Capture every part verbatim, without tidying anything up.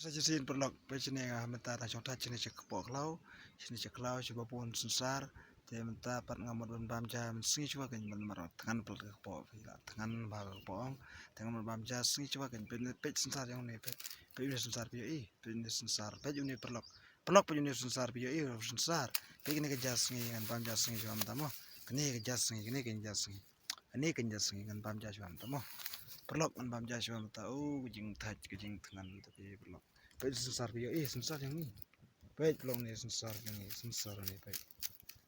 Sa shisien paralok, peit shane nga mynta nga shong thait shane sha kpoh khlaw, shane sha khlaw sha ba bun synsar. Te mynta pat nga mut ban bam ja mynsngi shuwa kein ban mar thngan palat ka kpoh, phi la thngan bha ka kpoh ong. Te nga mut bam ja sngi shuwa kein, peit, peit synsar jong une, peit, peit une synsar phi ïohi, peit une synsar, peit une paralok. Paralok peit une synsar phi ïohi, synsar. Peit kane ka ja sngi ngan bam ja sngi shuwa mynta mo. Kane ka ja sngi, kane ka ja sngi. Kane ka ja sngi ngan bam ja shuwa mynta mo. Paralok ngan bam ja shuwa mynta. Oh, ka jingthait, ka jingthngan ta phi paralok. Peit synsar phi ïohi, synsar jong ngi. Peit paralok ne synsar jong ngi, synsar ne peit.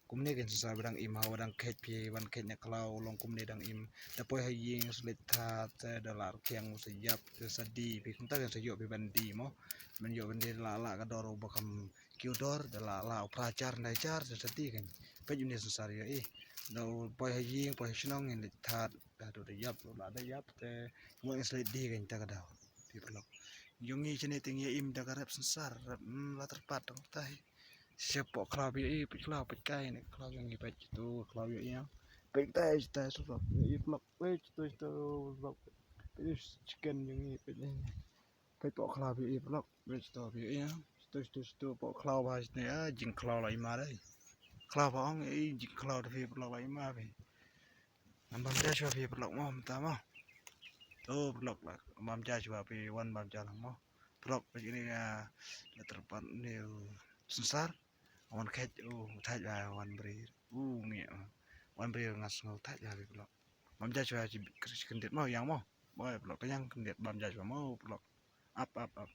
Kumne kein synsar ba dang im, hawa dang kheit phi, wan kheit na khlaw long kumne dang im. Da poi ha ïing sa leit thad, te da la rkhiang sa ïap, te sa die phi, kumta kein sa ïoh phi ban die mo. Ban ïoh ban die la lah ka dor uba kham kiew dor, da la lah u phra jar, nai jar, te sa die kein. Peit une synsar ïohi. Da u poi ha ïing, poi ha shnong, ngin leit thad, da haduh da ïap, la da ïap, te kumno ngin sa leit die kein ta ka daw. Phi paralok. Jong ngi shane te ngi im da ka rep synsar, rep, mm, la tyrpad, tang tai. Sha poh khlaw phi ïohi, peit khlaw, peit kai ne khlaw jong ngi, peit tu khlaw ïohi ïa. Peit tai, tai su paralok, ïohi paralok, peit tu, tu paralok. Peit chicken jong ngi, peit ne. Peit poh khlaw phi ïohi paralok, peit tu phi ïohi ïa. Tu, tu, tu poh khlaw ba shane, ah, jingkhlaw la i ma dei. Khlaw ba ong, eh, jingkhlaw da phi paralok la i ma phi. Ngan bam ja shuwa phi paralok mo mynta mo. To paralok la bam ja shuwa phi, wan bam ja lang mo. Paralok peit kane ka la tyrpad ne u synsar. Wan kheit u thait ba wan bri. U ngi wan bri nga sngew thait ba phi paralok. Bam ja shuwa shi kyndit mo ïang mo. Boi paralok ka ïang kyndit bam ja shuwa mo paralok. Ap ap ap.